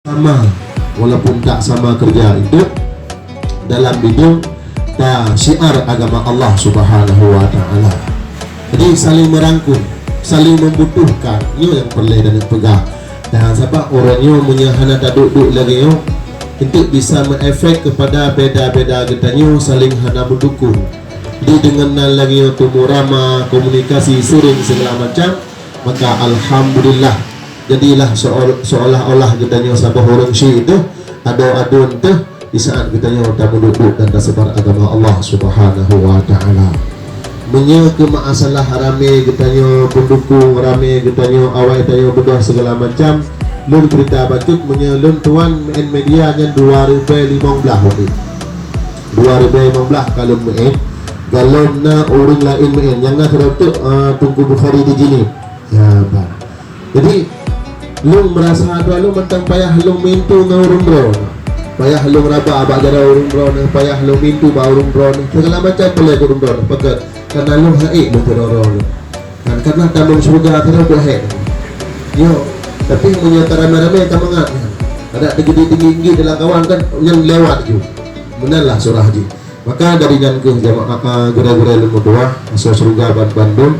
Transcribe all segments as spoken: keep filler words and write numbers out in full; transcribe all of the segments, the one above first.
sama, walaupun tak sama kerja itu dalam bidang ta syiar agama Allah Subhanahu wa Taala. Jadi saling merangkul, saling membutuhkan, nyoe yang perlu dan peugah. Dan sebab orang nyoe meunyoe hana taduek-duek lagée nyoe, untuk bisa mengefek kepada beda-beda geutanyoe saling hana mendukung. Di dengan nan lagée nyoe temu rama, komunikasi sering segala macam, maka alhamdulillah, jadilah seolah-olah geutanyoe saboh ureuëng syik teuh, adoe aduen teuh, di saat geutanyoe tameuduk-duk dan tasebar agama Allah Subhanahu wa Taala. Meunyoe keu masalah ramé geutanyoe pendukung, ramé geutanyoe awai tanyoe beudôh segala macam, lôn cerita bacut meunyoe lôn tuan meu'en media nyan dua ribée limong blaih waktu. Dua ribée limong blaih ka lôn meu'en, galom na ureuëng laén meu'en, nyang na keudroe teuk, eh, Teungku Bukhari di Jeunieb. Ya, bah. Jadi, lôn meurasa droe lôn mantong payah lôn mintu ngon ureuëng droe. Payah lôn raba bak jaroe ureuëng droe, payah lôn mintu bak ureuëng droe, segala macam peureulée keu ureuëng droe, pakon? Karena lôn ha'ék lôn keudroe lôn. Kan, karena tamong syeuruga keudroe buet hék. Nyoe, tapi meunyoe taramé-ramé ka mangat nyan. Adak teugeuti tinggi-tinggi dalam kawan kan, nyan lewat ju. Meunan lah surah jih. Maka dari nyan keuh jamaah, gurée-gurée lôn meutuwah, asoe syeuruga ban bandum.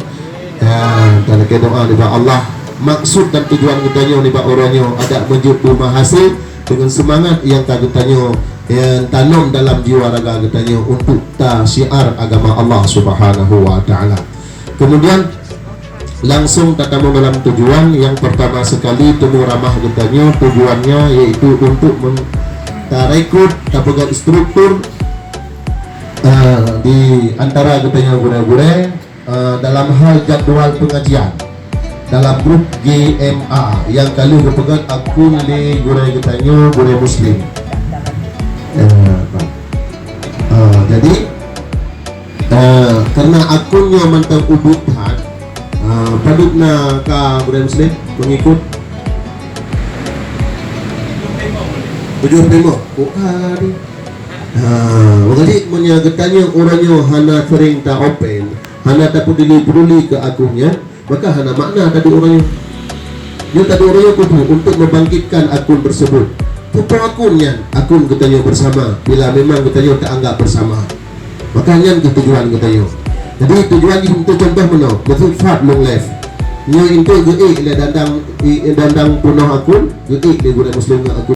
Ya, dan ke doa nibak Allah. Maksud dan tujuan geutanyoe nibak uroe nyoe adak meujeuet beuma hase dengan semangat nyang ka geutanyoe, nyang tanom dalam jiwa raga geutanyoe untuk ta syiar agama Allah Subhanahu wa Taala. Kemudian, langsung tatamong dalam tujuan. Yang pertama sekali, temu ramah geutanyoe tujuannya yaitu untuk men-, tarekrut, tapeugét struktur, eh, di antara geutanyoe gurée-gurée, eh, dalam hal jadual pengajian dalam grup G M A yang ka lheueh geupeugét akun lé gurée geutanyoe, gurée muslim. Eh, eh, jadi, Eh, karena akun nyoe mantong ubit that, eh, padub na ka gurée muslim pengikut? Tujoh ploh lima. Oh, ka di. Ha, jadi meunyoe geutanyoe uroe nyoe hana sering ta open, hana tapeduli-peduli keu akun nyan, maka hana makna taduek uroe nyoe. Nyoe taduek uroe nyoe keupeue? Untuk membangkitkan akun tersebut. Peue akun nyan? Akun geutanyoe bersama, bila memang geutanyoe taanggap bersama. Maka nyan keuh tujuan geutanyoe. Jadi tujuan jih untuk contoh meunoe, beusifat long live. Nyoe untuk geuék lé dandang, i-, dandang peunoh akun, geuék lé gurée muslim ngon akun